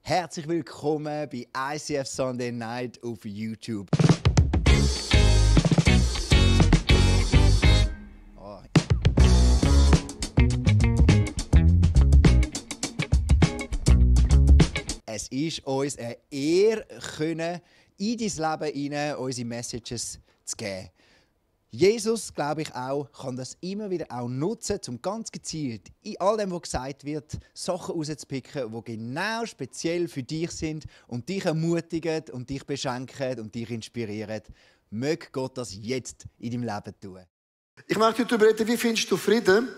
Herzlich willkommen bei ICF Sunday Night auf YouTube. Es ist uns eine Ehre, in dein Leben hinein unsere Messages zu geben. Jesus, glaube ich auch, kann das immer wieder auch nutzen, um ganz gezielt in all dem, was gesagt wird, Sachen rauszupicken, die genau speziell für dich sind und dich ermutigen und dich beschenken und dich inspirieren. Möge Gott das jetzt in deinem Leben tun. Ich möchte heute reden, wie findest du Frieden?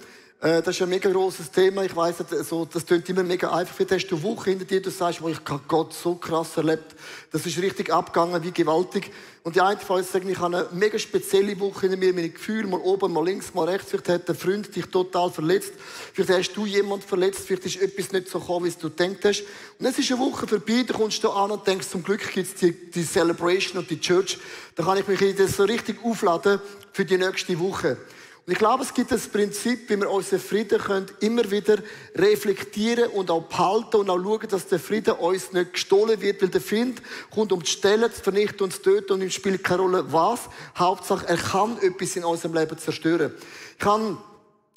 Das ist ein mega grosses Thema. Ich weiss, das klingt immer mega einfach. Wie hast du eine Woche hinter dir, du sagst, ich habe Gott so krass erlebt. Das ist richtig abgegangen, wie gewaltig. Und die eine Fall sagen, ich habe eine mega spezielle Woche hinter mir. Meine Gefühle, mal oben, mal links, mal rechts. Vielleicht hat ein Freund dich total verletzt. Vielleicht hast du jemanden verletzt. Vielleicht ist etwas nicht so gekommen, wie du gedacht hast. Und es ist eine Woche vorbei. Da kommst du an und denkst, zum Glück gibt es die Celebration und die Church. Da kann ich mich so richtig aufladen für die nächste Woche. Und ich glaube, es gibt ein Prinzip, wie wir unseren Frieden immer wieder reflektieren und auch behalten und auch schauen, dass der Frieden uns nicht gestohlen wird, weil der Feind kommt, um zu stehlen, zu vernichten und zu töten und ihm spielt keine Rolle was. Hauptsache, er kann etwas in unserem Leben zerstören. Ich habe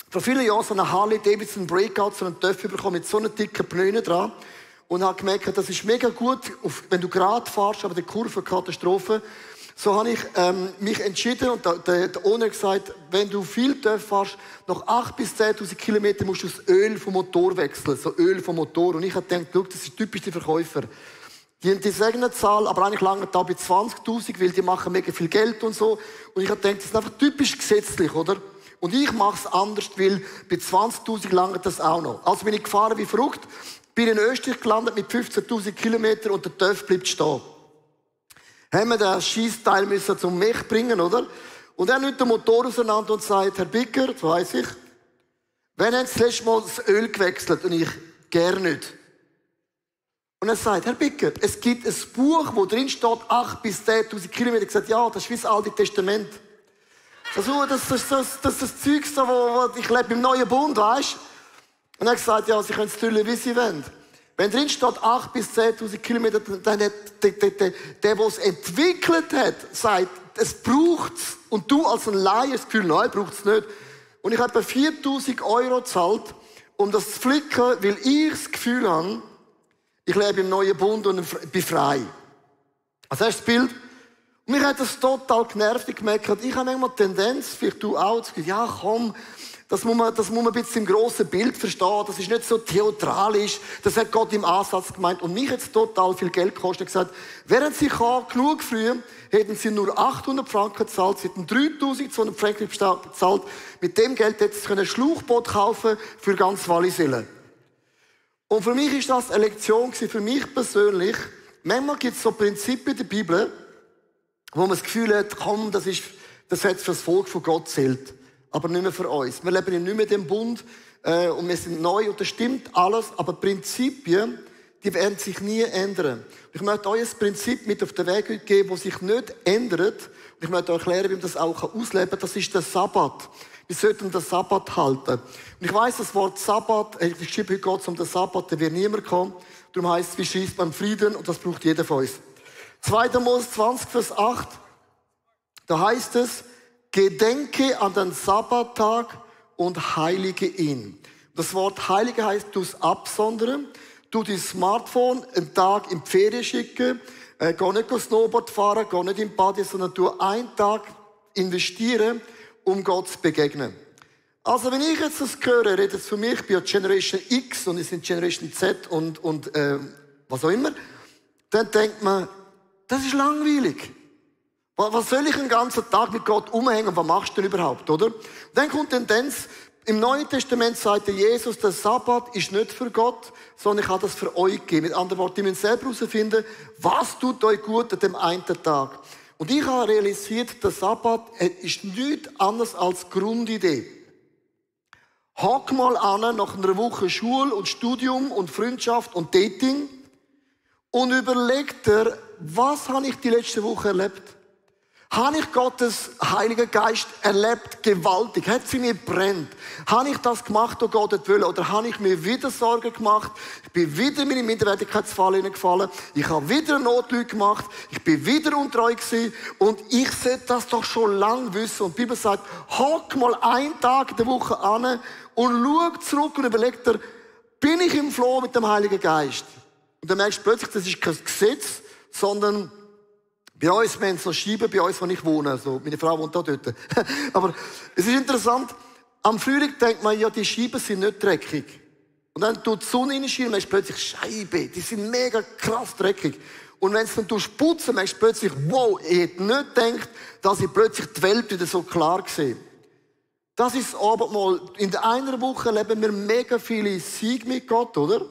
vor vielen Jahren so eine Harley-Davidson Breakout, so einen Töpf bekommen mit so einer dicken Pneunen dran und habe gemerkt, das ist mega gut, wenn du gerade fährst, aber die Kurve Katastrophe. So habe ich mich entschieden und der Owner gesagt, wenn du viel TÜV fährst, nach 8.000 bis 10.000 Kilometern musst du das Öl vom Motor wechseln, so Öl vom Motor. Und ich habe gedacht, schau, das ist typisch die Verkäufer. Die sagen eine Zahl, aber eigentlich lange da bei 20.000, weil die machen mega viel Geld und so. Und ich habe gedacht, das ist einfach typisch gesetzlich, oder? Und ich mache es anders, weil bei 20.000 lange das auch noch. Also bin ich gefahren wie verrückt, bin in Österreich gelandet mit 15.000 Kilometern und der TÜV bleibt stehen. Haben wir den Scheissteil müssen zum Mech bringen, oder? Und er nimmt den Motor auseinander und sagt, Herr Bicker, so weiss ich, wann haben Sie das letzte Mal das Öl gewechselt? Und ich, gerne nicht. Und er sagt, Herr Bicker, es gibt ein Buch, wo drin steht, 8.000 bis 10.000 Kilometer. Ich gesagt, ja, das ist wie das Alte Testament. Das ist das Zeug, wo ich lebe im Neuen Bund, weißt? Und er hat gesagt, ja, Sie können es tun, wie Sie wollen. Wenn drin steht 8.000 bis 10.000 Kilometer, dann hat der es entwickelt hat, sagt, es braucht's. Und du als ein Laie das Gefühl, nein, braucht's nicht. Und ich habe etwa 4.000 € gezahlt, um das zu flicken, weil ich das Gefühl habe, ich lebe im Neuen Bund und bin frei. Also hast du das Bild? Und mich hat das total genervt. Ich gemerkt, ich habe manchmal die Tendenz, vielleicht du auch, zu sagen, ja komm, das muss man ein bisschen im grossen Bild verstehen. Das ist nicht so theatralisch. Das hat Gott im Ansatz gemeint. Und mich hat es total viel Geld gekostet. Ich habe gesagt, wären Sie genug früh, hätten Sie nur 800 Franken gezahlt. Sie hätten 3.200 Franken gezahlt. Mit dem Geld hätten Sie ein Schlauchboot kaufen für ganz Wallisellen. Und für mich ist das eine Lektion gewesen, für mich persönlich. Manchmal gibt es so Prinzipien in der Bibel, wo man das Gefühl hat, komm, das hat für das Volk von Gott zählt. Aber nicht mehr für uns. Wir leben nicht mehr in dem Bund und wir sind neu und das stimmt alles, aber Prinzipien, die werden sich nie ändern. Ich möchte euch ein Prinzip mit auf den Weg geben, das sich nicht ändert. Und ich möchte euch erklären, wie man das auch ausleben kann. Das ist der Sabbat. Wir sollten den Sabbat halten. Und ich weiss, das Wort Sabbat, ich schreibe heute Gott um den Sabbat, der wird niemand kommen. Darum heisst es, wie schießt beim Frieden und das braucht jeder von uns. 2. Mose 20, Vers 8, da heißt es, Gedenke an den Sabbattag und heilige ihn. Das Wort heilige heißt, du es absondern, du dein Smartphone einen Tag in die Ferien schicken, geh nicht Snowboard fahren, geh nicht in Body, sondern du einen Tag investieren, um Gott zu begegnen. Also wenn ich jetzt das höre, redet es für mich, ich bin ja Generation X und ich bin Generation Z und was auch immer, dann denkt man, das ist langweilig. Was soll ich den ganzen Tag mit Gott umhängen? Was machst du denn überhaupt, oder? Dann kommt die Tendenz, im Neuen Testament sagt Jesus, der Sabbat ist nicht für Gott, sondern ich habe das für euch gegeben. Mit anderen Worten, ihr müsst selber herausfinden, was tut euch gut an dem einen Tag. Und ich habe realisiert, der Sabbat ist nichts anderes als Grundidee. Hock mal an, nach einer Woche Schule und Studium und Freundschaft und Dating und überleg dir, was habe ich die letzte Woche erlebt? Habe ich Gottes Heiligen Geist erlebt, gewaltig? Hat sie mir brennt? Habe ich das gemacht, was Gott will? Oder habe ich mir wieder Sorgen gemacht? Ich bin wieder in meine Minderwertigkeitsfalle hineingefallen. Ich habe wieder eine Notlüge gemacht. Ich bin wieder untreu gewesen. Und ich sollte das doch schon lange wissen. Und die Bibel sagt, hock mal einen Tag in der Woche an und schau zurück und überleg dir, bin ich im Floh mit dem Heiligen Geist? Und dann merkst du plötzlich, das ist kein Gesetz, sondern bei uns, wir haben so Scheiben, bei uns, wo ich wohne. Also, meine Frau wohnt auch dort. Aber es ist interessant, am Frühling denkt man, ja, die Scheiben sind nicht dreckig. Und dann tut die Sonne reinschienen, merkst du plötzlich, Scheiben, die sind mega krass dreckig. Und wenn es dann putzen, merkst du plötzlich, wow, ich hätte nicht gedacht, dass ich plötzlich die Welt wieder so klar sehe. Das ist aber mal, in der einer Woche leben wir mega viele Siege mit Gott, oder?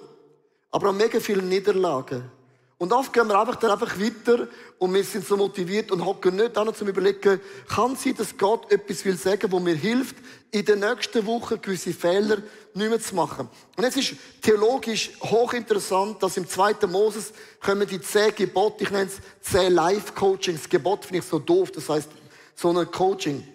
Aber auch mega viele Niederlagen. Und oft gehen wir einfach weiter und wir sind so motiviert und hocken nicht an zum Überlegen, kann es sein, dass Gott etwas will sagen, wo mir hilft, in den nächsten Wochen gewisse Fehler nicht mehr zu machen. Und es ist theologisch hochinteressant, dass im 2. Moses kommen die 10 Gebote, ich nenne es 10 Life-Coachings. Gebote finde ich so doof, das heisst so ein Coaching.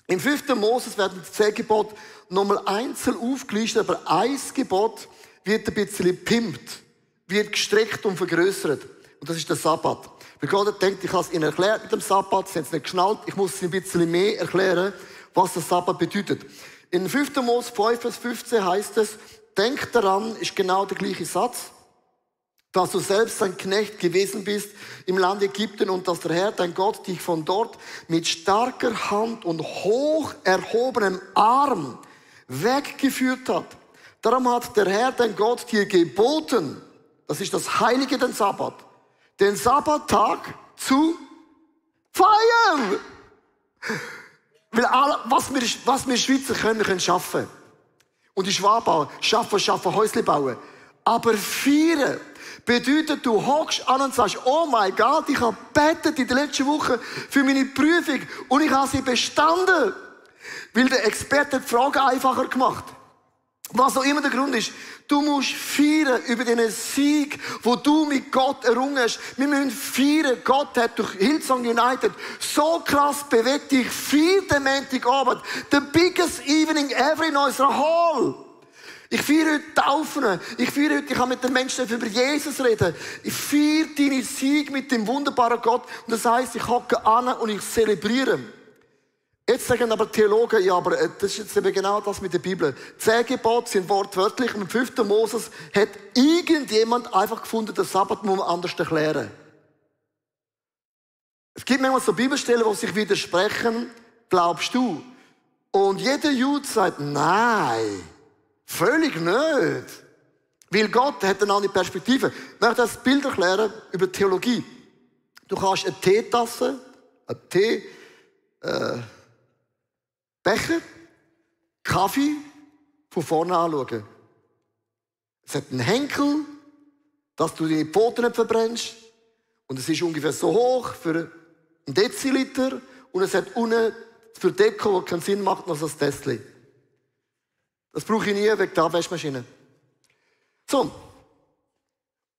Im 5. Moses werden die 10 Gebote nochmal einzeln aufgelistet, aber ein Gebot wird ein bisschen pimpt, wird gestreckt und vergrößert. Und das ist der Sabbat. Weil Gott denkt, ich habe es ihnen erklärt mit dem Sabbat, sie haben es nicht geschnallt, ich muss es ein bisschen mehr erklären, was der Sabbat bedeutet. In 5. Mose 5, Vers 15 heißt es, denk daran, ist genau der gleiche Satz, dass du selbst ein Knecht gewesen bist im Land Ägypten und dass der Herr, dein Gott, dich von dort mit starker Hand und hoch erhobenem Arm weggeführt hat. Darum hat der Herr, dein Gott, dir geboten, das ist das Heilige, den Sabbat, den Sabbattag zu feiern. Weil was wir Schweizer können, wir können arbeiten. Und die Schwaben schaffen, Häusle bauen. Aber feiern bedeutet, du hockst an und sagst, oh mein Gott, ich habe gebetet in der letzten Woche für meine Prüfung und ich habe sie bestanden. Weil der Experte hat die Frage einfacher gemacht. Was auch immer der Grund ist, du musst feiern über diesen Sieg, wo du mit Gott errungen hast. Wir müssen feiern. Gott hat durch Hillsong United so krass bewegt. Ich feiere den Montagabend. The biggest evening ever in unserer Hall. Ich feiere heute Taufen. Ich feiere heute, ich kann mit den Menschen über Jesus reden. Ich feiere deinen Sieg mit dem wunderbaren Gott. Und das heisst, ich hocke an und ich zelebriere. Jetzt sagen aber Theologen, ja, aber das ist jetzt eben genau das mit der Bibel. 10 Gebote sind wortwörtlich. Und im 5. Moses hat irgendjemand einfach gefunden, den Sabbat muss man anders erklären. Es gibt manchmal so Bibelstellen, die sich widersprechen. Glaubst du? Und jeder Jude sagt, nein, völlig nicht. Weil Gott hat eine andere Perspektive. Ich möchte das Bild erklären über Theologie. Du kannst eine Teetasse, Becher, Kaffee von vorne anschauen. Es hat einen Henkel, dass du die Pfoten nicht verbrennst. Und es ist ungefähr so hoch für einen Deziliter. Und es hat unten für Deko, die keinen Sinn macht, noch so ein Tässchen. Das brauche ich nie wegen der Abwaschmaschine. So.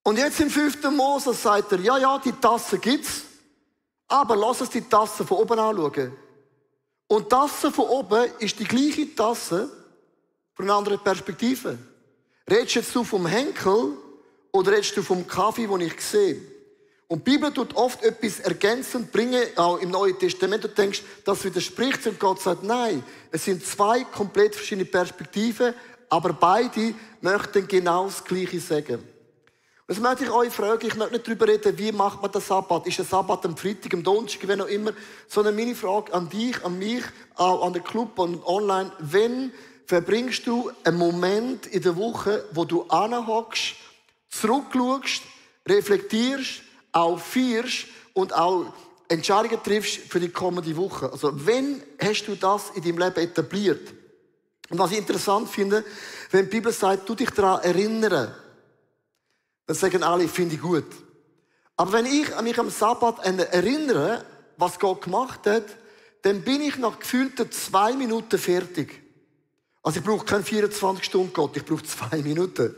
Und jetzt im 5. Mose sagt er, ja, die Tasse gibt's. Aber lass uns die Tasse von oben anschauen. Und die Tasse von oben ist die gleiche Tasse von einer anderen Perspektive. Redest jetzt du vom Henkel oder redest du vom Kaffee, den ich sehe? Und die Bibel tut oft etwas ergänzend bringen, auch im Neuen Testament. Du denkst, das widerspricht und Gott sagt, nein, es sind 2 komplett verschiedene Perspektiven, aber beide möchten genau das Gleiche sagen. Und jetzt möchte ich euch fragen, ich möchte nicht darüber reden, wie macht man den Sabbat? Ist der Sabbat am Freitag, am Donnerstag, wenn auch immer, sondern meine Frage an dich, an mich, auch an den Club und online, wenn verbringst du einen Moment in der Woche, wo du anhockst, zurückschaust, reflektierst, auch feierst und auch Entscheidungen triffst für die kommende Woche. Also, wenn hast du das in deinem Leben etabliert? Und was ich interessant finde, wenn die Bibel sagt, du dich daran erinnern, dann sagen alle, finde ich gut. Aber wenn ich mich am Sabbat erinnere, was Gott gemacht hat, dann bin ich nach gefühlten 2 Minuten fertig. Also ich brauche keine 24 Stunden Gott, ich brauche 2 Minuten.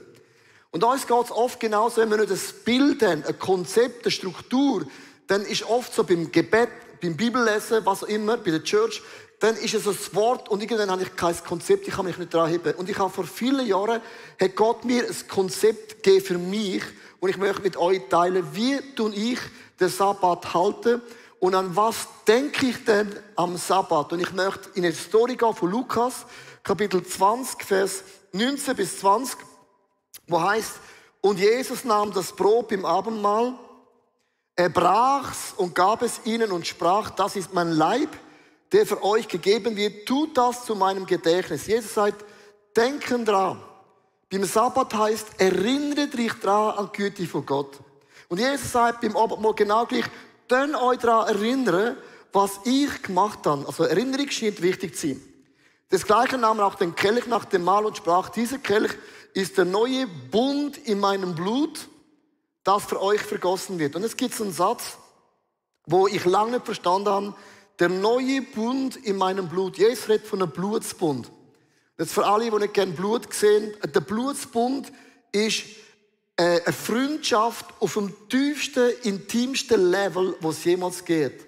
Und uns geht es oft genauso, wenn wir nicht ein Bild haben, ein Konzept, eine Struktur, dann ist oft so beim Gebet, beim Bibellesen, was auch immer, bei der Church, dann ist es ein Wort und irgendwann habe ich kein Konzept, ich kann mich nicht daran heben. Und ich habe vor vielen Jahren, hat Gott mir ein Konzept gegeben für mich und ich möchte mit euch teilen, wie tue ich den Sabbat halten und an was denke ich denn am Sabbat. Und ich möchte in eine Story gehen von Lukas, Kapitel 20, Vers 19 bis 20, wo heißt: Und Jesus nahm das Brot beim Abendmahl, er brach's und gab es ihnen und sprach: Das ist mein Leib, der für euch gegeben wird. Tut das zu meinem Gedächtnis. Jesus sagt: Denken dran. Beim Sabbat heißt: Erinnert euch dran an die Güte von Gott. Und Jesus sagt beim Abendmahl genau gleich: Könnt euch daran erinnern, was ich gemacht habe. Also Erinnerung scheint wichtig zu sein. Das Gleiche nahm er auch den Kelch nach dem Mahl und sprach: Dieser Kelch ist der neue Bund in meinem Blut, das für euch vergossen wird. Und es gibt so einen Satz, wo ich lange nicht verstanden habe: Der neue Bund in meinem Blut. Jesus redet von einem Blutsbund. Jetzt für alle, die nicht gerne Blut sehen: Der Blutsbund ist eine Freundschaft auf dem tiefsten, intimsten Level, wo es jemals geht.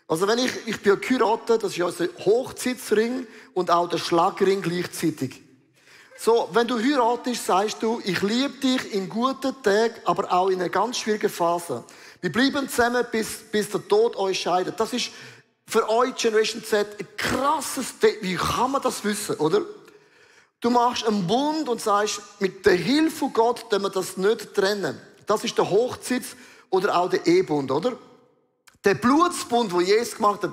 Also wenn ich bin geheiratet, das ist ja unser Hochzeitsring und auch der Schlagring gleichzeitig. So, wenn du heiratest, sagst du: Ich liebe dich in guten Tagen, aber auch in einer ganz schwierigen Phase. Wir bleiben zusammen, bis der Tod euch scheidet. Das ist für euch Generation Z ein krasses Ding. Wie kann man das wissen, oder? Du machst einen Bund und sagst, mit der Hilfe von Gott können wir das nicht trennen. Das ist der Hochzeits- oder auch der Ehebund, oder? Der Blutsbund, den Jesus gemacht hat,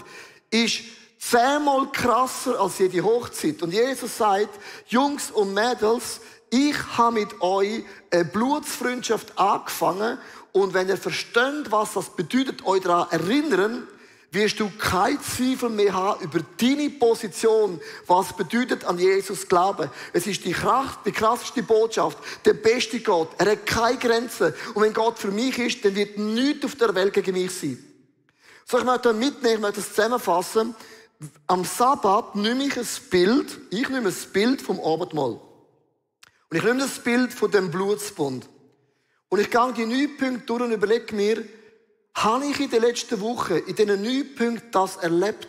ist 10-mal krasser als jede Hochzeit. Und Jesus sagt: Jungs und Mädels, ich habe mit euch eine Blutsfreundschaft angefangen. Und wenn ihr versteht, was das bedeutet, euch daran erinnern, wirst du keinen Zweifel mehr haben über deine Position, was bedeutet an Jesus glauben. Es ist die krasseste Botschaft, der beste Gott. Er hat keine Grenzen. Und wenn Gott für mich ist, dann wird nichts auf der Welt gegen mich sein. So, ich möchte mitnehmen, ich möchte das zusammenfassen. Am Sabbat nehme ich ein Bild vom Abendmahl. Und ich nehme das Bild von dem Blutsbund. Und ich gehe die 9 Punkte durch und überlege mir: Habe ich in den letzten Wochen, in diesen 9 Punkten das erlebt?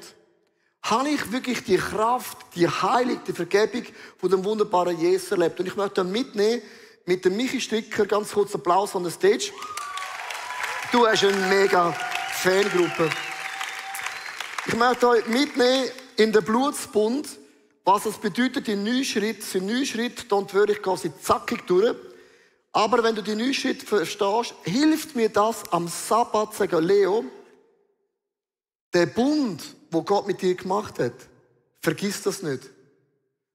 Habe ich wirklich die Kraft, die Heilung, die Vergebung von dem wunderbaren Jesus erlebt? Und ich möchte mitnehmen mit dem Michi Stricker, ganz kurz Applaus an der Stage. Du hast eine mega Fangruppe. Ich möchte euch mitnehmen in den Blutsbund, was es bedeutet in 9 Schritten. Es sind 9 Schritte, und würde ich quasi zackig durch. Aber wenn du die 9 Schritte verstehst, hilft mir das am Sabbat zu sagen: Leo, der Bund, den Gott mit dir gemacht hat, vergiss das nicht.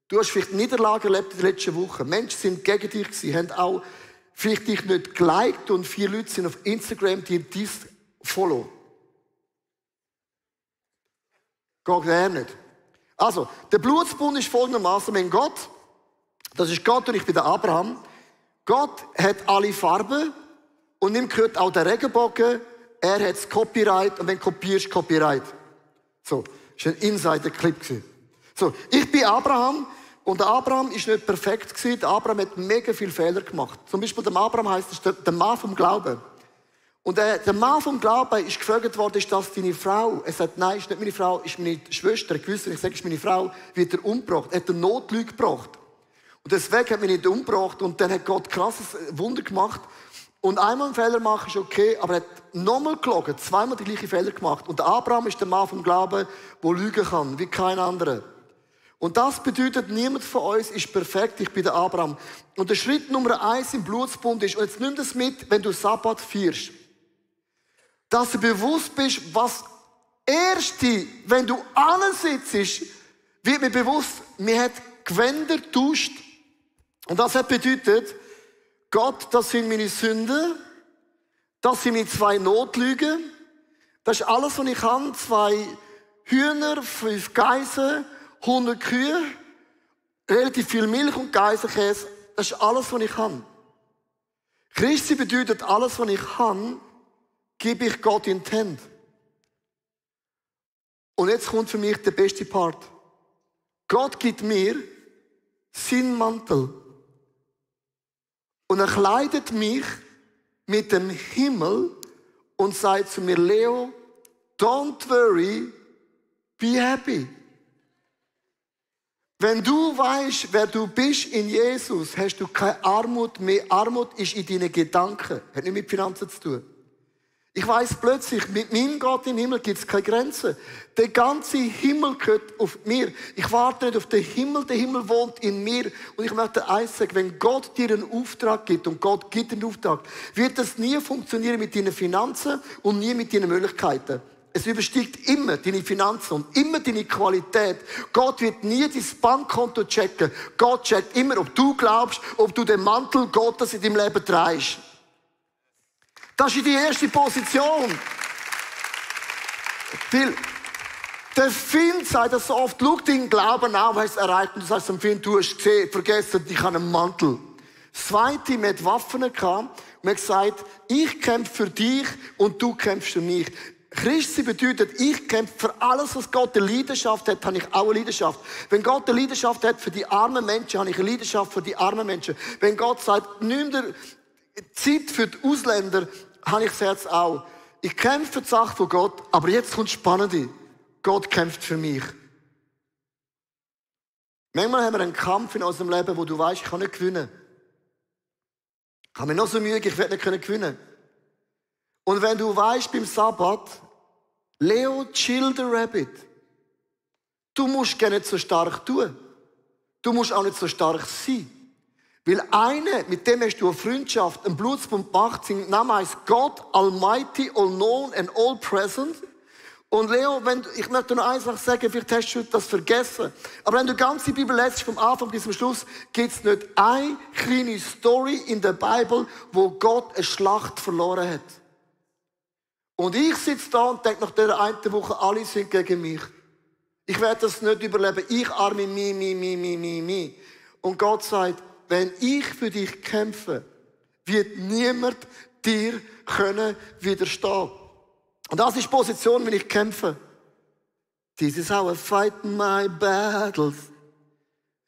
Du hast vielleicht Niederlagen erlebt in den letzten Wochen. Menschen sind gegen dich gewesen, haben auch vielleicht dich nicht geliked und 4 Leute sind auf Instagram dir dies follow. Geht gar nicht. Also, der Blutsbund ist folgendermaßen: Wenn Gott, das ist Gott und ich bin der Abraham, Gott hat alle Farben und ihm gehört auch der Regenbogen. Er hat das Copyright und wenn du kopierst, Copyright. So, das war ein Insider-Clip. So, ich bin Abraham und der Abraham ist nicht perfekt gewesen. Der Abraham hat mega viele Fehler gemacht. Zum Beispiel der Abraham heisst, das ist der Mann vom Glauben. Und der Mann vom Glauben ist gefragt worden: Ist das deine Frau? Er sagt: Nein, ist nicht meine Frau, ist meine Schwester. Er gewusst, ich sage, ist meine Frau, wird er umgebracht. Er hat eine Notlüge gebracht. Und deswegen hat man ihn nicht umgebracht. Und dann hat Gott krasses Wunder gemacht. Und einmal einen Fehler machen ist okay, aber er hat nochmal gelogen, 2-mal die gleichen Fehler gemacht. Und Abraham ist der Mann vom Glauben, der lügen kann, wie kein anderer. Und das bedeutet, niemand von uns ist perfekt, ich bin der Abraham. Und der Schritt Nummer 1 im Blutsbund ist, und jetzt nimm das mit, wenn du Sabbat feierst, dass du bewusst bist, was Erste, wenn du ansitzt, wird mir bewusst, mir hat Gewänder getauscht. Und das hat bedeutet, Gott, das sind meine Sünden, das sind meine 2 Notlügen, das ist alles, was ich habe, 2 Hühner, 5 Geißen, 100 Kühe, relativ viel Milch und Geisenkäse, das ist alles, was ich habe. Christi bedeutet, alles, was ich habe, gebe ich Gott in die Hände. Und jetzt kommt für mich der beste Part. Gott gibt mir seinen Mantel. Und er kleidet mich mit dem Himmel und sagt zu mir: Leo, don't worry, be happy. Wenn du weißt, wer du bist in Jesus, hast du keine Armut mehr. Armut ist in deinen Gedanken. Hat nicht mit Finanzen zu tun. Ich weiss plötzlich, mit meinem Gott im Himmel gibt es keine Grenzen. Der ganze Himmel gehört auf mir. Ich warte nicht auf den Himmel wohnt in mir. Und ich möchte eins sagen, wenn Gott dir einen Auftrag gibt, und Gott gibt einen Auftrag, wird das nie funktionieren mit deinen Finanzen und nie mit deinen Möglichkeiten. Es übersteigt immer deine Finanzen und immer deine Qualität. Gott wird nie dein Bankkonto checken. Gott checkt immer, ob du glaubst, ob du den Mantel Gottes in deinem Leben trägst. Das ist die erste Position. Weil der Feind sagt das so oft, schau deinen Glauben an, was es erreicht. Und du sagst dem Feind, du hast gesehen, vergessen, ich habe einen Mantel. Das Zweite, mit Waffen gehabt, und hat gesagt, ich kämpfe für dich und du kämpfst für mich. Christi bedeutet, ich kämpfe für alles, was Gott eine Leidenschaft hat, habe ich auch eine Leidenschaft. Wenn Gott eine Leidenschaft hat für die armen Menschen, habe ich eine Leidenschaft für die armen Menschen. Wenn Gott sagt, nimm dir Zeit für die Ausländer, habe ich das Herz auch. Ich kämpfe für die Sache von Gott, aber jetzt kommt das Spannende. Gott kämpft für mich. Manchmal haben wir einen Kampf in unserem Leben, wo du weißt, ich kann nicht gewinnen. Ich habe mich noch so Mühe, ich werde nicht gewinnen. Und wenn du weißt beim Sabbat, Leo, chill the rabbit. Du musst gar nicht so stark tun. Du musst auch nicht so stark sein. Weil einer, mit dem hast du eine Freundschaft, einen Blutsbund gemacht, sein Name heißt God Almighty, All Known and All Present. Und Leo, ich möchte nur einfach sagen, vielleicht hast du das vergessen. Aber wenn du die ganze Bibel liest, vom Anfang bis zum Schluss, gibt es nicht eine kleine Story in der Bibel, wo Gott eine Schlacht verloren hat. Und ich sitze da und denke nach dieser einen Woche, alle sind gegen mich. Ich werde das nicht überleben. Ich arme mich. Und Gott sagt, wenn ich für dich kämpfe, wird niemand dir widerstehen. Und das ist die Position, wenn ich kämpfe. This is how I fight my battles.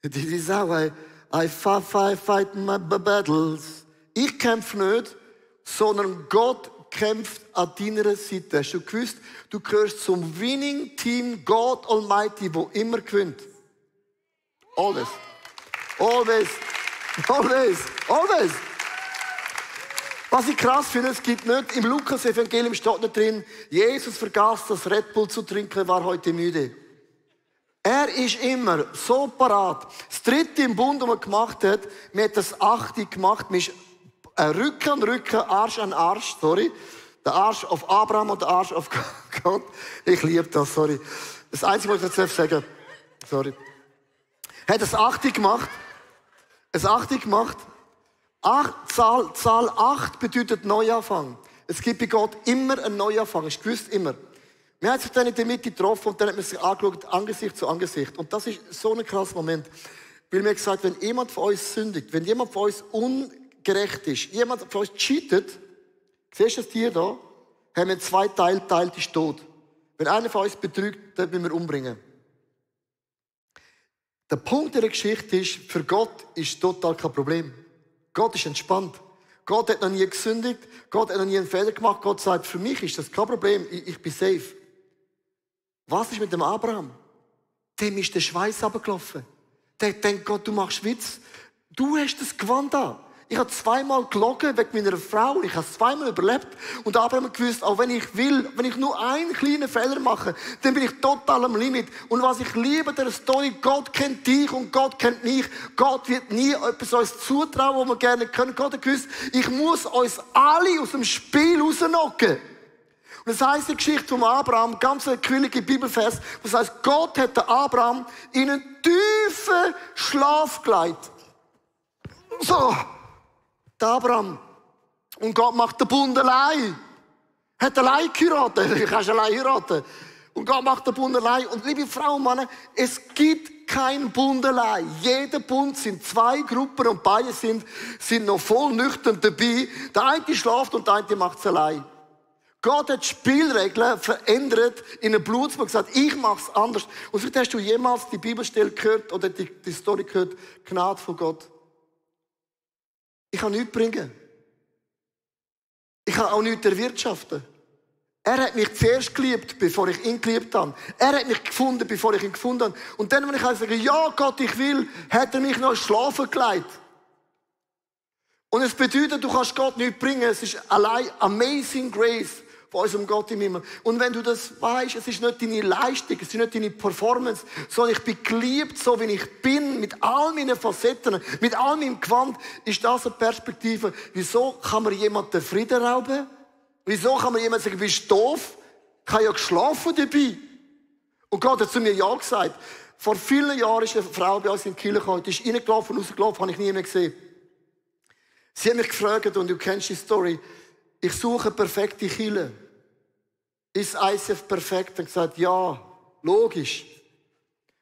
This is how I fight my battles. Ich kämpfe nicht, sondern Gott kämpft an deiner Seite. Hast du gewusst, du gehörst zum Winning Team God Almighty, wo immer gewinnt. Always. Always. Always. Always. Was ich krass finde, es gibt nicht, im Lukas-Evangelium steht nicht drin, Jesus vergaß das Red Bull zu trinken, war heute müde. Er ist immer so parat. Das dritte im Bund, das man gemacht hat, man hat das achte gemacht, man ist Rücken an Rücken, Arsch an Arsch, sorry. Der Arsch auf Abraham und der Arsch auf Gott. Ich liebe das, sorry. Das Einzige, was ich jetzt sagen sorry. Hat das achte gemacht. Es achte gemacht. Zahl 8 bedeutet Neuanfang. Es gibt bei Gott immer einen Neuanfang. Ist gewusst, immer. Wir haben sich dann in der Mitte getroffen und dann hat man sich angeschaut, Angesicht zu Angesicht. Und das ist so ein krasser Moment. Weil mir gesagt, wenn jemand von uns sündigt, wenn jemand von uns ungerecht ist, jemand von uns cheatet, siehst du das Tier da? Haben wir 2 Teile, teilt ist tot. Wenn einer von uns betrügt, dann müssen wir umbringen. Der Punkt der Geschichte ist, für Gott ist total kein Problem. Gott ist entspannt. Gott hat noch nie gesündigt. Gott hat noch nie einen Fehler gemacht. Gott sagt, für mich ist das kein Problem. Ich bin safe. Was ist mit dem Abraham? Dem ist der Schweiß runtergelaufen. Der denkt, Gott, du machst Witz. Du hast das Gewand an. Ich habe 2-mal gelogen wegen meiner Frau und ich habe es 2-mal überlebt. Und Abraham hat gewusst, auch wenn ich will, wenn ich nur einen kleinen Fehler mache, dann bin ich total am Limit. Und was ich liebe an dieser Story, Gott kennt dich und Gott kennt mich. Gott wird nie etwas uns zutrauen, was wir gerne können. Gott hat gewusst, ich muss uns alle aus dem Spiel rausnocken. Und das heisst die Geschichte von Abraham, ganz ein quirliger Bibelvers, das heisst, Gott hat den Abraham in einen tiefen Schlaf gelegt. So. Der Abraham. Und Gott macht den Bund allein. Hat allein geheiratet. Du kannst allein heiraten. Und Gott macht den Bund allein. Und liebe Frauen und Männer, es gibt keinen Bund allein. Jeder Bund sind 2 Gruppen und beide sind noch voll nüchtern dabei. Der eine schläft und der andere macht es allein. Gott hat die Spielregeln verändert in einem Blutsbund und gesagt, ich mache es anders. Und vielleicht hast du jemals die Bibelstelle gehört oder die Story gehört, Gnade von Gott. Ich kann nichts bringen. Ich kann auch nichts erwirtschaften. Er hat mich zuerst geliebt, bevor ich ihn geliebt habe. Er hat mich gefunden, bevor ich ihn gefunden habe. Und dann, wenn ich sage, ja Gott, ich will, hat er mich noch schlafen gelegt. Und es bedeutet, du kannst Gott nicht bringen. Es ist allein Amazing Grace von unserem Gott im Himmel. Und wenn du das weißt, es ist nicht deine Leistung, es ist nicht deine Performance, sondern ich bin geliebt, so wie ich bin, mit all meinen Facetten, mit all meinem Gewand, ist das eine Perspektive. Wieso kann man jemandem den Frieden rauben? Wieso kann man jemand sagen, du bist doof? Ich habe ja geschlafen dabei. Und Gott hat zu mir ja gesagt. Vor vielen Jahren ist eine Frau bei uns in die Kirche gekommen, die ist reingelaufen und rausgelaufen, habe ich nie mehr gesehen. Sie hat mich gefragt, und du kennst die Story, ich suche perfekte Kirche. Ist ICF perfekt? Und gesagt, ja, logisch.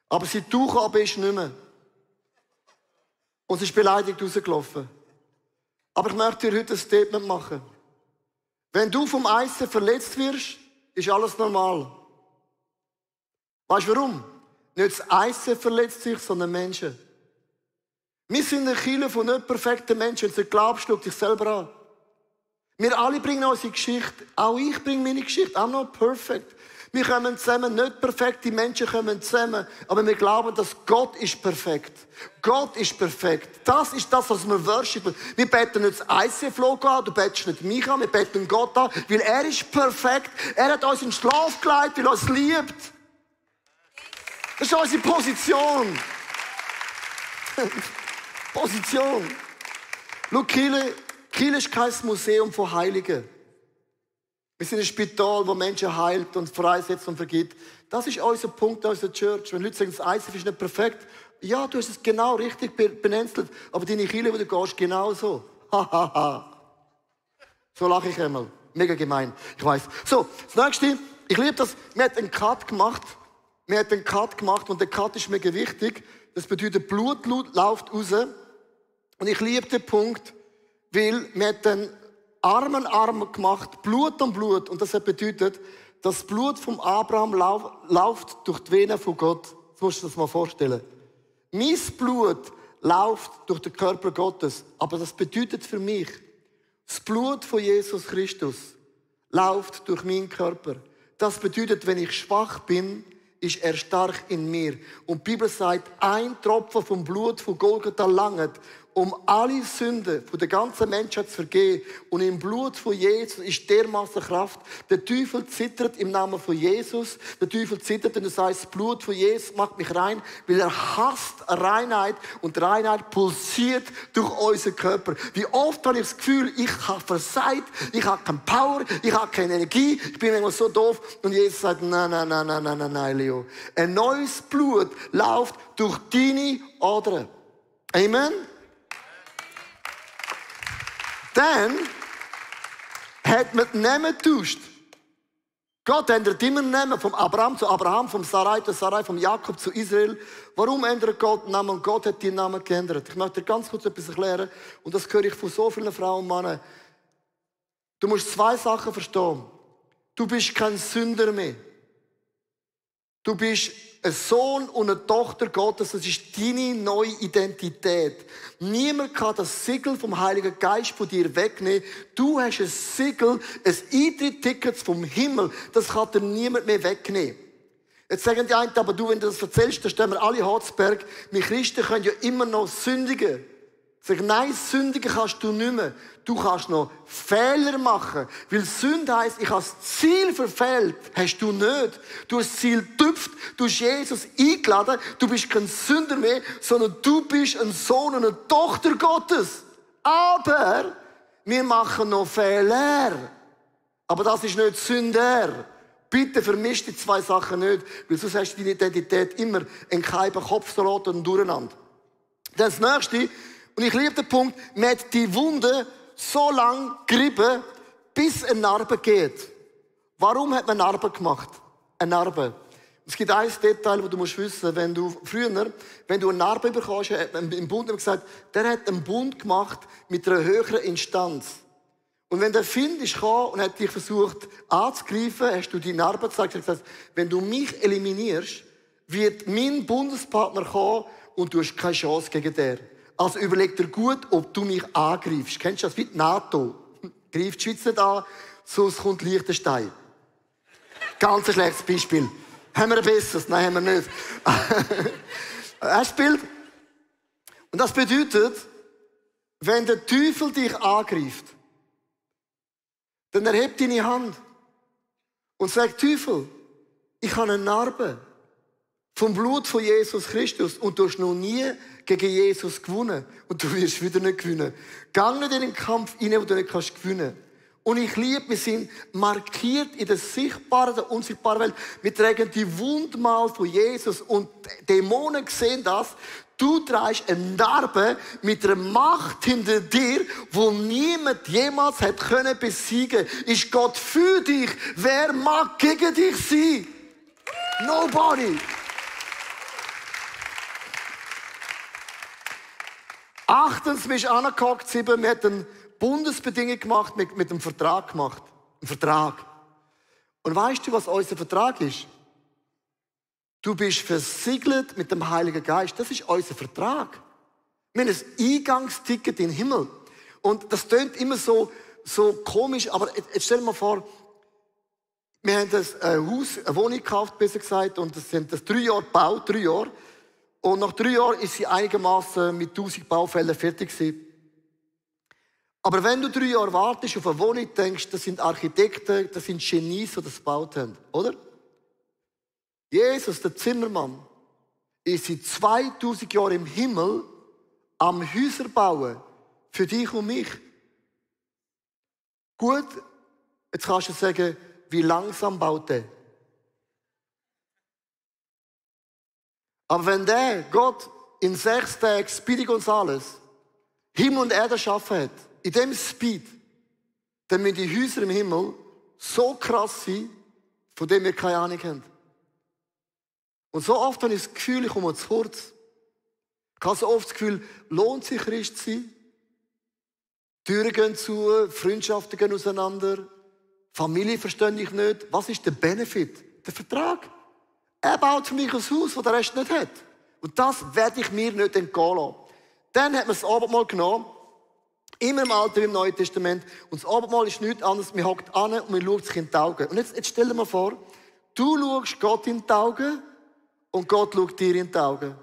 Aber seit du gekommen bist, nicht mehr. Und sie ist beleidigt rausgelaufen. Aber ich möchte dir heute ein Statement machen. Wenn du vom ICF verletzt wirst, ist alles normal. Weißt du warum? Nicht das ICF verletzt sich, sondern Menschen. Wir sind eine Kirche von nicht perfekten Menschen. Wenn du glaubst, schau dich selber an. Wir alle bringen unsere Geschichte. Auch ich bringe meine Geschichte. I'm not perfect. Wir kommen zusammen, nicht perfekte Menschen kommen zusammen, aber wir glauben, dass Gott ist perfekt. Gott ist perfekt. Das ist das, was wir worshipen. Wir beten nicht das ICF-Logo an, du betest nicht mich an, wir beten Gott an, weil er ist perfekt. Er hat uns in den Schlaf gelegt, weil er uns liebt. Das ist unsere Position. Position. Schau, Kirche ist kein Museum von Heiligen. Wir sind ein Spital, wo Menschen heilt und freisetzt und vergibt. Das ist unser Punkt, unserer Church. Wenn Leute sagen, das ICF ist nicht perfekt, ja, du hast es genau richtig benenzelt, aber deine Kirche, wo du gehst, genauso. Hahaha. So lache ich einmal. Mega gemein, ich weiss. So, das Nächste, ich liebe das, wir haben einen Cut gemacht. Und der Cut ist mega wichtig. Das bedeutet, Blut läuft raus. Und ich liebe den Punkt, weil wir den Arm an Arm gemacht, Blut an Blut. Und das bedeutet, das Blut vom Abraham läuft durch die Venen von Gott. Das musst du dir das mal vorstellen. Mein Blut läuft durch den Körper Gottes. Aber das bedeutet für mich, das Blut von Jesus Christus läuft durch meinen Körper. Das bedeutet, wenn ich schwach bin, ist er stark in mir. Und die Bibel sagt, ein Tropfen vom Blut von Golgatha langt, um alle Sünden von der ganzen Menschheit zu vergeben. Und im Blut von Jesus ist dermaßen Kraft. Der Teufel zittert im Namen von Jesus. Der Teufel zittert, wenn du sagst, das Blut von Jesus macht mich rein, weil er hasst Reinheit. Und Reinheit pulsiert durch unseren Körper. Wie oft habe ich das Gefühl, ich habe versagt, ich habe keine Power, ich habe keine Energie, ich bin immer so doof. Und Jesus sagt, nein, Leo. Ein neues Blut läuft durch deine Adern. Amen. Dann hat man die Namen getauscht. Gott ändert immer den Namen, vom Abraham zu Abraham, vom Sarai zu Sarai, vom Jakob zu Israel. Warum ändert Gott den Namen? Und Gott hat die Namen geändert. Ich möchte dir ganz kurz etwas erklären. Und das höre ich von so vielen Frauen und Männern. Du musst zwei Sachen verstehen. Du bist kein Sünder mehr. Du bist ein Sohn und eine Tochter Gottes. Das ist deine neue Identität. Niemand kann das Siegel vom Heiligen Geist von dir wegnehmen. Du hast ein Siegel, ein Eintrittsticket vom Himmel. Das kann dir niemand mehr wegnehmen. Jetzt sagen die einen, aber du, wenn du das erzählst, dann stehen wir alle Harzberg. Wir Christen können ja immer noch sündigen. Sag, nein, sündigen kannst du nicht mehr. Du kannst noch Fehler machen. Weil Sünde heisst, ich habe das Ziel verfehlt. Hast du nicht. Du hast das Ziel getüpft. Du hast Jesus eingeladen. Du bist kein Sünder mehr, sondern du bist ein Sohn und eine Tochter Gottes. Aber wir machen noch Fehler. Aber das ist nicht Sünder. Bitte vermisch die zwei Sachen nicht, weil sonst hast du deine Identität immer in keinem Kopfsalat und durcheinander. Dann das Nächste, und ich liebe den Punkt, man hat die Wunde so lange gerieben, bis eine Narbe geht. Warum hat man Narbe gemacht? Eine Narbe. Es gibt ein Detail, das du musst wissen. Wenn du eine Narbe bekommst, hat man im Bund gesagt, der hat einen Bund gemacht mit einer höheren Instanz. Und wenn der Find ist gekommen und hat dich versucht anzugreifen, hast du die Narbe gezeigt und gesagt, wenn du mich eliminierst, wird mein Bundespartner kommen und du hast keine Chance gegen den. Also überleg dir gut, ob du mich angreifst. Kennst du das? Wie die NATO. Greift die Schweiz nicht an, sonst kommt Liechtenstein. Ganz ein schlechtes Beispiel. Haben wir ein besseres? Nein, haben wir nicht. Ein Bild. Und das bedeutet, wenn der Teufel dich angreift, dann erhebt deine Hand und sagt, Teufel, ich habe eine Narbe vom Blut von Jesus Christus und du hast noch nie gegen Jesus gewonnen und du wirst wieder nicht gewinnen. Geh nicht in den Kampf rein, wo du nicht gewinnen kannst. Und ich liebe, wir sind markiert in der sichtbaren, der unsichtbaren Welt. Wir tragen die Wundmal von Jesus und Dämonen sehen das. Du trägst eine Narbe mit einer Macht hinter dir, wo niemand jemals hat können besiegen. Ist Gott für dich? Wer mag gegen dich sein? Nobody. Achtens, wir sind angehockt, wir hatten eine Bundesbedingung gemacht, mit einem Vertrag gemacht. Ein Vertrag. Und weißt du, was unser Vertrag ist? Du bist versiegelt mit dem Heiligen Geist. Das ist unser Vertrag. Wir haben ein Eingangsticket in den Himmel. Und das klingt immer so komisch, aber jetzt stell dir mal vor, wir haben ein Haus, eine Wohnung gekauft, besser gesagt, und das sind 3 Jahre gebaut, 3 Jahre. Und nach 3 Jahren ist sie einigermaßen mit 1000 Baufällen fertig gewesen. Aber wenn du 3 Jahre wartest auf eine Wohnung, denkst, das sind Architekten, das sind Genies, die das gebaut haben, oder? Jesus, der Zimmermann, ist seit 2000 Jahren im Himmel am Häuser bauen für dich und mich. Gut, jetzt kannst du sagen, wie langsam baut der? Aber wenn der Gott in 6 Tagen Speedy Gonzales Himmel und Erde geschaffen hat, in dem Speed, dann müssen die Häuser im Himmel so krass sein, von dem wir keine Ahnung haben. Und so oft habe ich das Gefühl, ich komme zu kurz. Ich habe so oft das Gefühl, lohnt sich Christ zu sein? Türen gehen zu, Freundschaften gehen auseinander, Familie verstehe ich nicht. Was ist der Benefit? Der Vertrag. Er baut für mich ein Haus, das der Rest nicht hat. Und das werde ich mir nicht entgehen lassen. Dann hat man das Abendmahl genommen, immer im Alten wie im Neuen Testament. Und das Abendmahl ist nichts anderes. Man hockt an und man schaut sich in die Augen. Und jetzt stell dir mal vor, du schaust Gott in die Augen und Gott schaut dir in die Augen.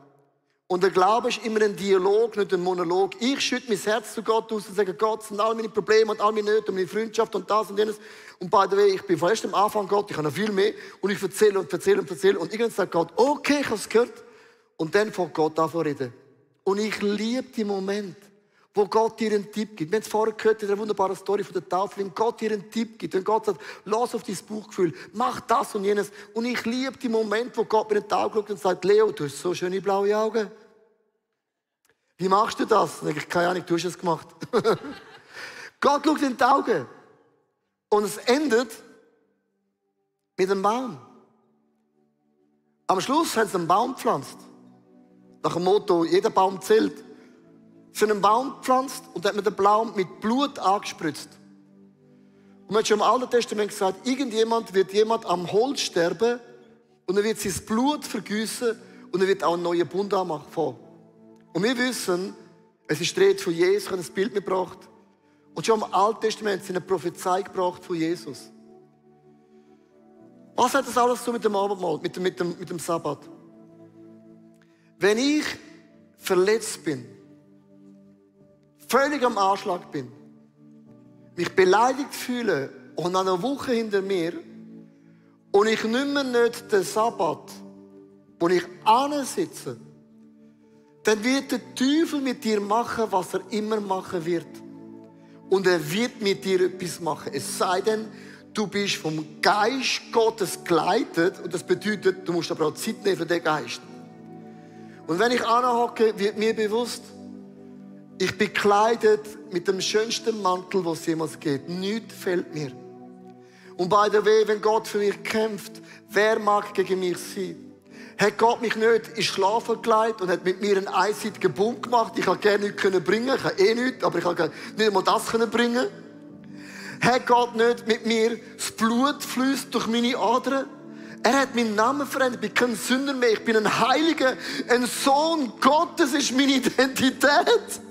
Und der Glaube ist immer ein Dialog, nicht ein Monolog. Ich schütte mein Herz zu Gott aus und sage, Gott, das sind all meine Probleme und all meine Nöte und meine Freundschaft und das und jenes. Und by the way, ich bin erst am Anfang Gott, ich habe noch viel mehr. Und ich erzähle und erzähle und erzähle. Und irgendwann sagt Gott, okay, ich habe es gehört. Und dann fängt Gott an zu reden. Und ich liebe den Moment, wo Gott dir einen Tipp gibt. Wir haben es vorher gehört in der wunderbaren Story von der Taufe, wenn Gott dir einen Tipp gibt, wenn Gott sagt, lass auf dein Bauchgefühl, mach das und jenes. Und ich liebe den Moment, wo Gott mir in die Augen schaut und sagt, Leo, du hast so schöne blaue Augen. Wie machst du das? Dann sage ich, keine Ahnung, du hast es gemacht. Gott schaut in die Augen. Und es endet mit einem Baum. Am Schluss haben sie einen Baum gepflanzt. Nach dem Motto, jeder Baum zählt. Sie haben einen Baum gepflanzt und hat den Baum mit Blut angespritzt. Und man hat schon im Alten Testament gesagt, irgendjemand wird am Holz sterben und er wird sein Blut vergießen und er wird auch einen neuen Bund anmachen. Und wir wissen, es ist die Rede von Jesus, ich habe ein Bild mitgebracht. Und schon im Alten Testament sind eine Prophezei gebracht von Jesus. Was hat das alles so mit dem Abendmahl, mit dem Sabbat? Wenn ich verletzt bin, völlig am Anschlag bin, mich beleidigt fühle und eine Woche hinter mir und ich nicht mehr den Sabbat, wo ich ansitze, dann wird der Teufel mit dir machen, was er immer machen wird. Und er wird mit dir etwas machen. Es sei denn, du bist vom Geist Gottes geleitet. Und das bedeutet, du musst aber auch Zeit nehmen für den Geist. Und wenn ich anhocke, wird mir bewusst, ich bin bekleidet mit dem schönsten Mantel, den es jemals gibt. Nichts fehlt mir. Und by the way, wenn Gott für mich kämpft, wer mag gegen mich sein? Hat Gott mich nicht ins Schlafen gelegt und hat mit mir einen einseitigen Bund gemacht? Ich konnte gerne nichts bringen. Ich habe nichts, aber ich konnte nicht einmal das bringen. Hat Gott nicht mit mir das Blut fließt durch meine Adern? Er hat meinen Namen verändert. Ich bin kein Sünder mehr. Ich bin ein Heiliger, ein Sohn Gottes ist meine Identität.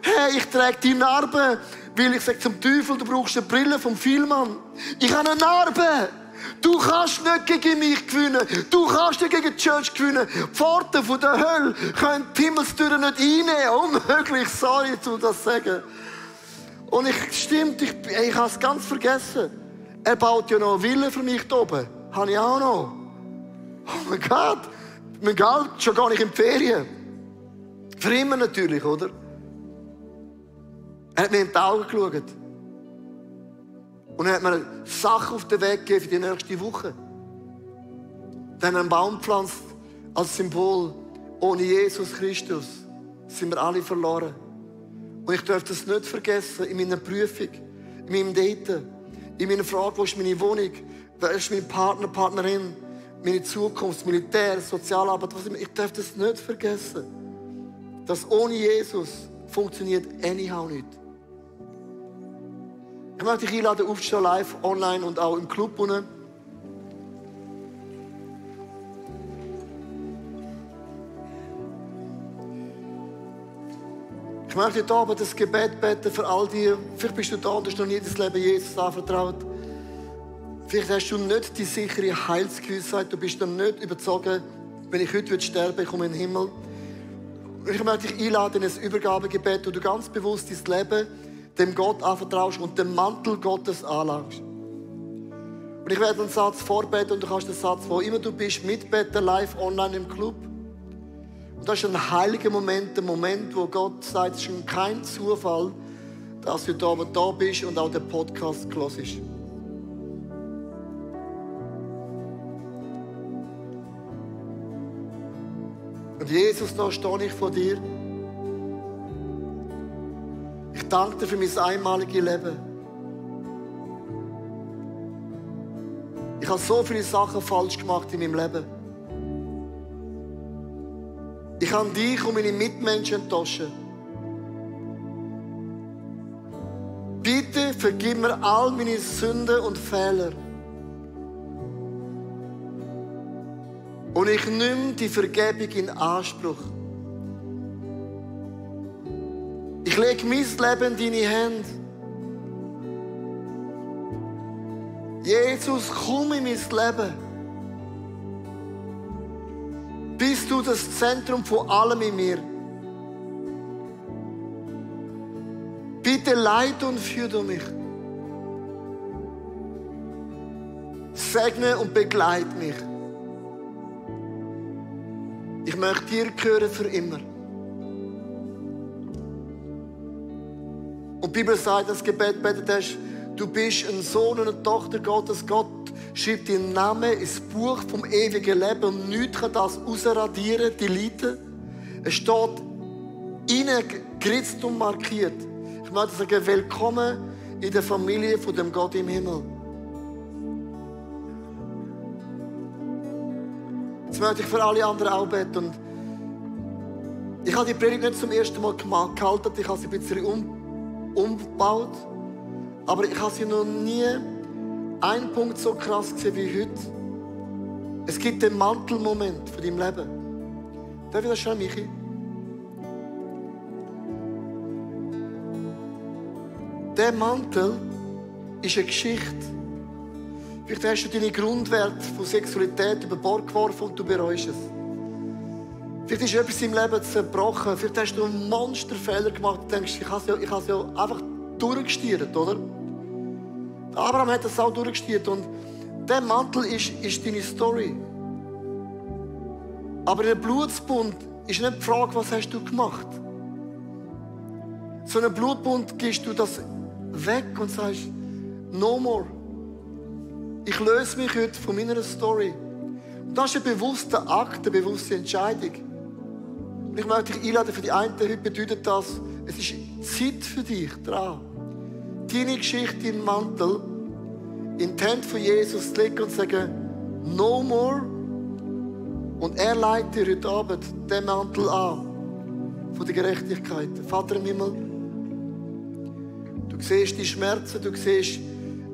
Hey, ich trage die Narbe Weil ich sage zum Teufel, du brauchst eine Brille vom Vielmann. Ich habe eine Narbe. Du kannst nicht gegen mich gewinnen. Du kannst nicht gegen die Church gewinnen. Die Pforten von der Hölle können die Himmelstüren nicht einnehmen. Unmöglich, sorry, um das zu sagen. Und ich habe es ganz vergessen. Er baut ja noch eine Villa für mich hier oben. Habe ich auch noch. Oh mein Gott. Mein Geld schon gar nicht in die Ferien. Für immer natürlich, oder? Er hat mir in die Augen geschaut. Und er hat mir Sachen auf den Weg gegeben für die nächste Woche. Dann einen Baum gepflanzt als Symbol. Ohne Jesus Christus sind wir alle verloren. Und ich darf das nicht vergessen in meiner Prüfung, in meinem Daten, in meiner Frage, wo ist meine Wohnung, wer ist mein Partner, Partnerin, meine Zukunft, Militär, Sozialarbeit, was immer. Ich darf das nicht vergessen. Dass ohne Jesus funktioniert anyhow nicht. Ich möchte dich einladen, aufzustehen, live, online und auch im Club unten. Ich möchte heute Abend das Gebet beten für all die. Vielleicht bist du da und hast noch nie das Leben Jesus anvertraut. Vielleicht hast du nicht die sichere Heilsgewissheit. Du bist dann nicht überzeugt, wenn ich heute sterben würde, ich komme in den Himmel. Und ich möchte dich einladen in ein Übergabegebet, wo du ganz bewusst dein Leben dem Gott anvertraust und den Mantel Gottes anlegst. Und ich werde einen Satz vorbeten und du kannst den Satz, wo immer du bist, mitbeten, live, online im Club. Und das ist ein heiliger Moment, ein Moment, wo Gott sagt, es ist kein Zufall, dass du da bist und auch den Podcast hörst. Und Jesus, da stehe ich vor dir. Ich danke dir für mein einmaliges Leben. Ich habe so viele Sachen falsch gemacht in meinem Leben. Ich habe dich und meine Mitmenschen enttäuscht. Bitte vergib mir all meine Sünden und Fehler. Und ich nehme die Vergebung in Anspruch. Ich lege mein Leben in deine Hände. Jesus, komm in mein Leben. Bist du das Zentrum von allem in mir? Bitte leite und führe mich. Segne und begleite mich. Ich möchte dir gehören für immer. Und die Bibel sagt, das Gebet betet hast, du bist ein Sohn und eine Tochter Gottes. Gott schreibt deinen Namen ins Buch vom ewigen Leben und nichts kann das ausradieren, deleten. Es steht reingeritzt und markiert. Ich möchte sagen, willkommen in der Familie von dem Gott im Himmel. Jetzt möchte ich für alle anderen auch beten. Und ich habe die Predigt nicht zum ersten Mal gehalten, ich habe sie ein bisschen umgebaut. Aber ich habe sie noch nie einen Punkt so krass gesehen wie heute. Es gibt den Mantelmoment von deinem Leben. Darf ich das schauen, Michi? Der Mantel ist eine Geschichte. Vielleicht hast du deine Grundwerte von Sexualität über Bord geworfen und du bereust es. Vielleicht ist etwas im Leben zerbrochen. Vielleicht hast du einen Monsterfehler gemacht und denkst, ich habe es ja einfach durchgestiert, oder? Abraham hat das auch durchgestiert und der Mantel ist deine Story. Aber in einem Blutsbund ist nicht die Frage, was hast du gemacht. So einem Blutbund gibst du das weg und sagst, no more. Ich löse mich heute von meiner Story. Und das ist ein bewusster Akt, eine bewusste Entscheidung. Und ich möchte dich einladen, für die einen heute bedeutet das, es ist Zeit für dich dran. Deine Geschichte im Mantel in die Hände von Jesus zu legen und zu sagen, no more. Und er leitet dir heute Abend den Mantel an von der Gerechtigkeit. Vater im Himmel, du siehst die Schmerzen, du siehst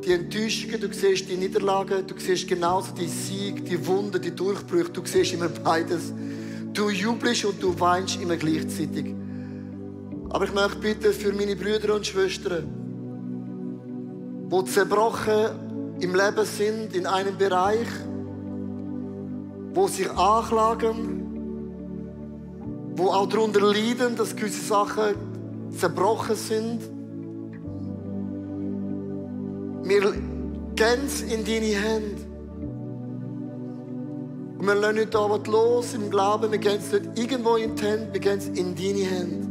die Enttäuschungen, du siehst die Niederlagen, du siehst genauso die Siege, die Wunden, die Durchbrüche, du siehst immer beides. Du jubelst und du weinst immer gleichzeitig. Aber ich möchte bitten für meine Brüder und Schwestern, die zerbrochen im Leben sind, in einem Bereich, wo sich anklagen, wo auch darunter leiden, dass gewisse Sachen zerbrochen sind. Wir gehen es in deine Hände. Und wir lassen nicht aber los im Glauben, wir gehen es nicht irgendwo in die Hände, wir gehen es in deine Hände.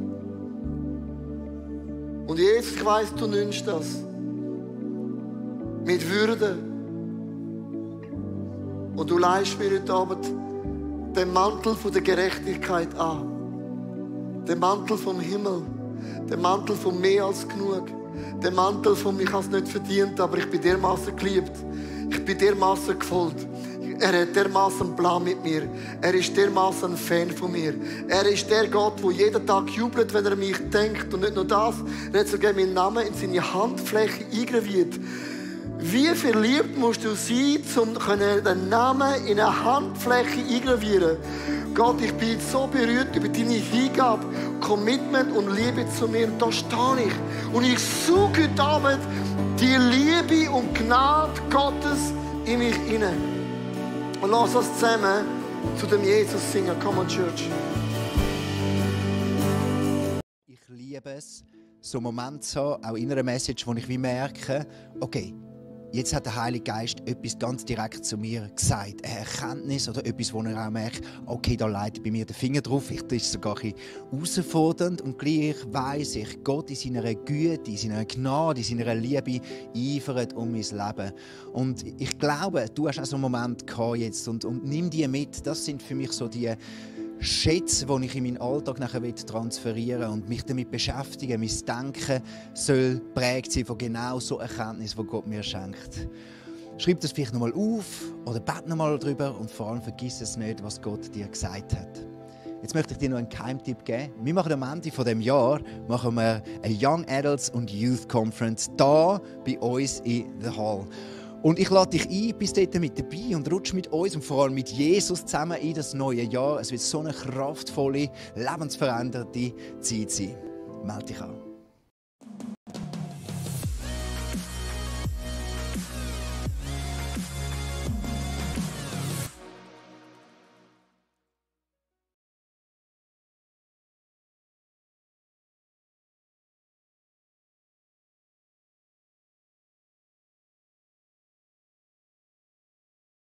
Und Jesus, ich weiss, du nimmst das. Mit Würde. Und du leihst mir heute Abend den Mantel von der Gerechtigkeit an. Den Mantel vom Himmel. Den Mantel von mehr als genug. Den Mantel von, ich habe es nicht verdient, aber ich bin dermaßen geliebt. Ich bin dermaßen gefolgt. Er hat dermaßen einen Plan mit mir. Er ist dermaßen ein Fan von mir. Er ist der Gott, der jeden Tag jubelt, wenn er an mich denkt. Und nicht nur das, er hat sogar meinen Namen in seine Handfläche eingraviert. Wie verliebt musst du sein, um den Namen in eine Handfläche eingravieren? Gott, ich bin so berührt über deine Hingabe, Commitment und Liebe zu mir. Und da stehe ich. Und ich suche heute Abend die Liebe und Gnade Gottes in mich hinein. Und lass uns zusammen zu dem Jesus singen. Come on, Church. Ich liebe es, so einen Moment zu haben, auch in einer Message, wo ich merke, okay, jetzt hat der Heilige Geist etwas ganz direkt zu mir gesagt. Eine Erkenntnis oder etwas, wo er auch merkt, okay, da leitet bei mir der Finger drauf. Vielleicht ist es sogar ein bisschen herausfordernd. Und gleich weiss ich, Gott in seiner Güte, in seiner Gnade, in seiner Liebe eifert um mein Leben. Und ich glaube, du hast auch so einen Moment gehabt jetzt und nimm die mit. Das sind für mich so die Schätze, die ich in meinen Alltag nachher transferieren will und mich damit beschäftigen. Mein Denken soll geprägt sein von genau so Erkenntnissen, die Gott mir schenkt. Schreib das vielleicht nochmal auf oder bete nochmal darüber und vor allem vergiss es nicht, was Gott dir gesagt hat. Jetzt möchte ich dir noch einen Geheimtipp geben. Wir machen am Ende dieses Jahres eine Young Adults und Youth Conference hier bei uns in The Hall. Und ich lade dich ein, bist dort mit dabei und rutsch mit uns und vor allem mit Jesus zusammen in das neue Jahr. Es wird so eine kraftvolle, lebensveränderte Zeit sein. Melde dich an.